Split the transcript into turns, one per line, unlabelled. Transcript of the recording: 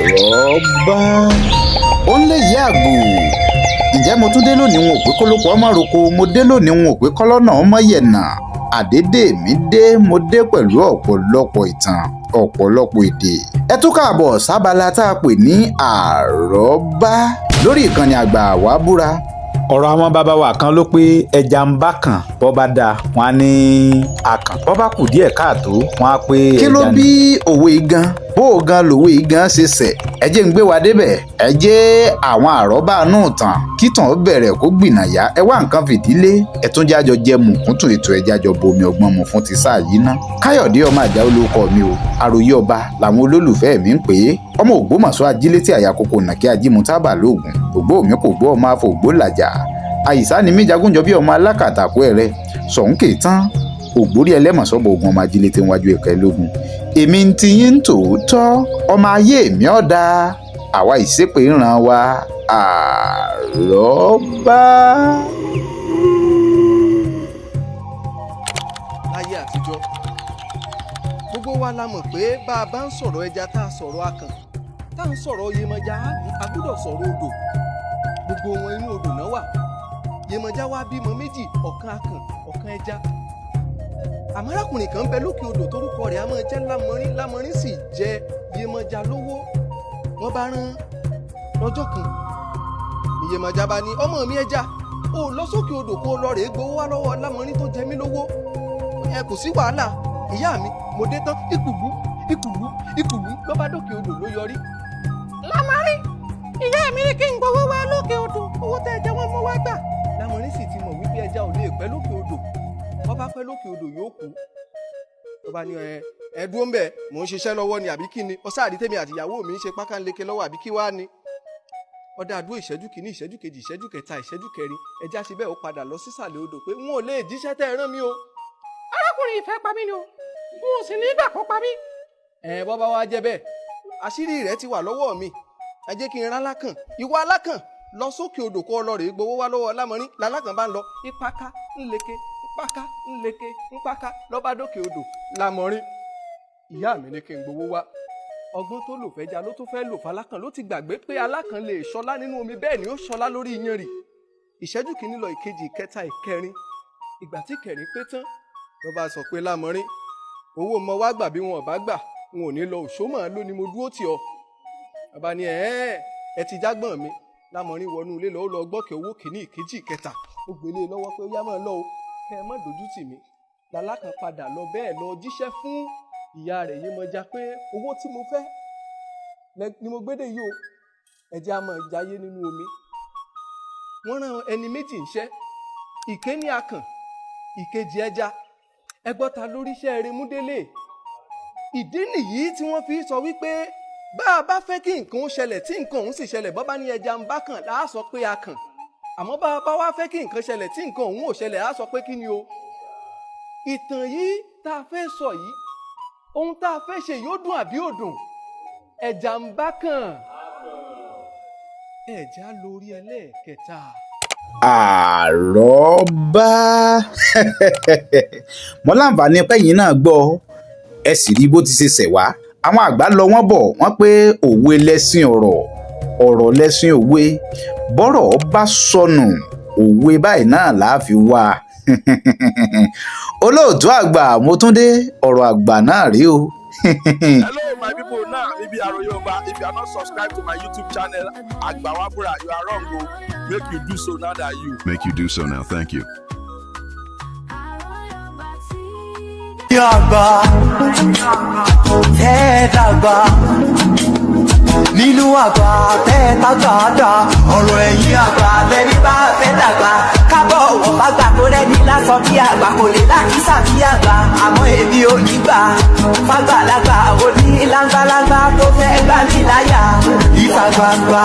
Àrọ́bá. Ó ń lè yí àgbò. Ǹjẹ́ mo tún dé lónìí, wọn ò pé kólókó ọmọ roko. Mo dé lónìí, wọn ò pé kọ́lọ́nà ọmọ yẹ̀nà. Àdédé mi dé, mo dé pẹ̀lú ọ̀pọ̀lọpọ̀ ìtàn, ọ̀pọ̀lọpọ̀ èdè. Ẹ tún káàbọ̀ sábala tá a pè ní Àrọ́bá lórí ìkànnì Àgbà Wá Búra.
Ọ̀rọ̀ àwọn bàbá wa kan ló pé ẹja ń bá kàn, bọ́ bá dáa, wọn á ní akàn, bọ́ bá kù díẹ̀ káàtó, wọn á pé
Kí ló
ẹja ni.
bí òwe yìí gan, bó o gan lòwe yìí gan ṣe sẹ̀? Ẹ jẹ́ ń gbé wa débẹ̀. Ẹ jẹ́ àwọn àrọ́bá nù tàn kítàn ó bẹ̀rẹ̀ kó gbìnàyà. Ẹ wá nǹkan fìdílé, ẹ tún jájọ jẹ mùkúntùn ètò, ẹ jájọ bomi ọgbọ́n mu fún ti sáà yìí ná. Káyọ̀dé ọmọ Àjàó lórúkọ mi o. Àròyé ọba làwọn olólùfẹ́ mi ń pè é. Ọmọ Ògbómọ̀ṣọ́, ajílétí àyàkókò nàkí ajímútábà lóògùn ògbó mi kò gbó, ọmọ afọ ògbó làjà àyíṣà ni mí, jagunjọ bí ọmọ alákàtàkù ẹrẹ sọ̀hún kè tán ògbórí ẹlẹ́mọ̀sọ́bọ̀ ogun, ọmọ ajílété wájú ẹ̀ka ẹlógún. Èmi ń ti yín tòótọ́, ọmọ ayé mi ọ̀dà àwa ìṣépè ìran wa. Àrọ́bá.
Láyé àtijọ́, gbogbo wa la mọ̀ pé bá a bá ń sọ̀rọ̀ ẹja, tá a sọ̀rọ̀ akàn, tá a ń sọ̀rọ̀ Yemọja, a gbọ́dọ̀ sọ̀rọ̀ odò. Gbogbo wọn inú odò náà wà. Yemọja wá bímọ méjì, ọ̀kan akàn, ọ̀kan ẹja. Àmọ́ arákùnrin kan ń bẹ lókè odò, torúkọ rẹ̀ a máa jẹ́ Lámọrin. Lámọrin sì jẹ Yemọja lówó. Wọ́n bá rán lọ́jọ́ kan ní Yemọja bá ní, "Ọmọ mi ẹja, ó lọ sókè odò kó lọ rèé gbowó wá lọ́wọ́ Lámọrin tó jẹ mí lówó." "Ẹ kò sí wàhálà, ìyá mi, mo dé tán." Ìkùlú ìkùlú ìkùlú ló bá dókè odò ló yọrí.
Lámọrin, ìyá mi ní kí n gbowó wá lókè odò, owó tẹ́ ẹ jẹ wọ́n mú wá gbà.
Lámọrin sì ti mọ̀ wípé ẹja ò lè pẹ́ lókè odò. Wọ́n bá pẹ́ lókè odò, yóò kú. Ló bá ní, "Ẹ ẹ dúró ń bẹ̀, mò ń ṣiṣẹ́ lọ́wọ́ ni àbí kí ni? Ọ̀sáàrí tèmi àtìyàwó mi ń ṣe pákánleke lọ́wọ́ àbí kí wá ni?" Ọ̀dà àdúró ìṣẹ́jú kìíní, ìṣẹ́jú kejì, ìṣẹ́jú kẹta, ìṣẹ́jú kẹrin, ẹja ṣe bẹ́ẹ̀, ó padà lọ sísàlẹ̀ odò pé wọn ò lè jíṣẹ́ tẹ́ ẹ rán mi o.
Arákùnrin ìfẹ́ pa mí ni o, n ò sì ní ìgbà kó pa mí.
Ẹ bọ́ bá wá jẹ́ bẹ́ẹ̀, àṣírí rẹ̀ ti wà lọ́wọ́ mi. Ẹ jẹ́ kí n rán alákàn. Ìwọ alákàn, lọ sókè odò kó lọ rèé gbowó wá lọ́wọ́ Lámọrin. Lálákàn bá ń lọ ìpáká ńleke ńpáká ńleke ńpáká lọ́ba dókè odò. "Lámọrin, ìyá mi ní kí n gbowó wá." Ọgbọ́n tó lò fẹ́ja ló tún fẹ́ lò falákàn. Ló ti gbàgbé pé alákàn lè ṣọlá nínú omi, bẹ́ẹ̀ ni ó ṣọlá lórí iyanrì. Ìṣẹ́jú kìíní lọ, ìkejì, ìkẹta, ìkẹrin. Ìgbà tí kẹrin pé tán, ló bá sọ pé, "Lámọrin, owó mọ wá gbà. Bí wọn ò bá gbà, wọn ò ní lọ. Òṣó mọ̀ ló ni mo dúró tì ọ́." Bàbá ni, "Ẹ̀ ẹ ti jágbọ́n mi." Lámọrin wọnú ilé lọ, ó lọ gbọ́kẹ̀ owó kìíní, ìkejì, ìkẹta. Ó gbélé lọ́wọ́ pé ó yá, máa lọ o, kẹ́ ẹ má dojú tì mí. Lálákàn padà lọ bẹ́ẹ̀, lọ jíṣẹ́ fún ìyá rẹ̀ Yemọja pé owó tí mo fẹ́ ni mo gbédè yìí o, ẹja máa jayé nínú omi. Wọ́n rán ẹni méjì ńṣẹ́, ìkéní akàn, ìkejì ẹja. Ẹgbọ́ta lórí iṣẹ́ eré múdélé. Ìdí nìyí tí wọ́n fi sọ wípé bá a bá fẹ́ kí nǹkan ó ṣẹlẹ̀ tí nǹkan òun sì ṣẹlẹ̀, bọ́ bá ní ẹja ń bá kàn láà sọ pé a kàn. Àmọ́ bá a bá wá fẹ́ kí nǹkan ṣẹlẹ̀ tí nǹkan òun ò ṣẹlẹ̀, á sọ pé kí ni o? Ìtàn yìí tá a fẹ́ sọ yìí, ohun tá a fẹ́ ṣe yóò dùn àbí ò dùn? Ẹja ń bá kàn, ẹja lórí ẹlẹ́ẹ̀kẹta.
Àrọ́bá. Mo láǹfààní pẹ́yìn náà gbọ́, ẹ sì rí bó ti ṣe ṣẹ̀ wá. Àwọn àgbà lọ, wọ́n bọ̀, wọ́n pé òwe lẹ́sìn ọ̀rọ̀, ọ̀rọ̀ lẹ́sìn òwe. Bọ́rọ̀ bá sọnù, òwe báyìí náà là á fi wá. Olóòtú àgbà Motúndé, ọ̀rọ̀ àgbà náà rí o.
Hello, my people. Now, if you are Yoruba, if you are not subscribed to my YouTube channel, Agbawabura, you are wrong. Oh. Make you do so now that you.
Make you do so now. Thank you.
Àgbà tẹ́ dàgbà nínú àgbà tẹ́ tàgbà dà, ọ̀rọ̀ ẹ̀yìn àgbà lẹ́ni bá fẹ́ dàgbà kábọ̀ wọ̀ fàgbà tó rẹ́ni lásán bí àgbà kò lè lákìsà bí àgbà. Àmọ́ èmi ò ní gbà fàgbàlagbà òní láńgbàláńgbà tó fẹ́ gbà mí láyà ìta gbangba.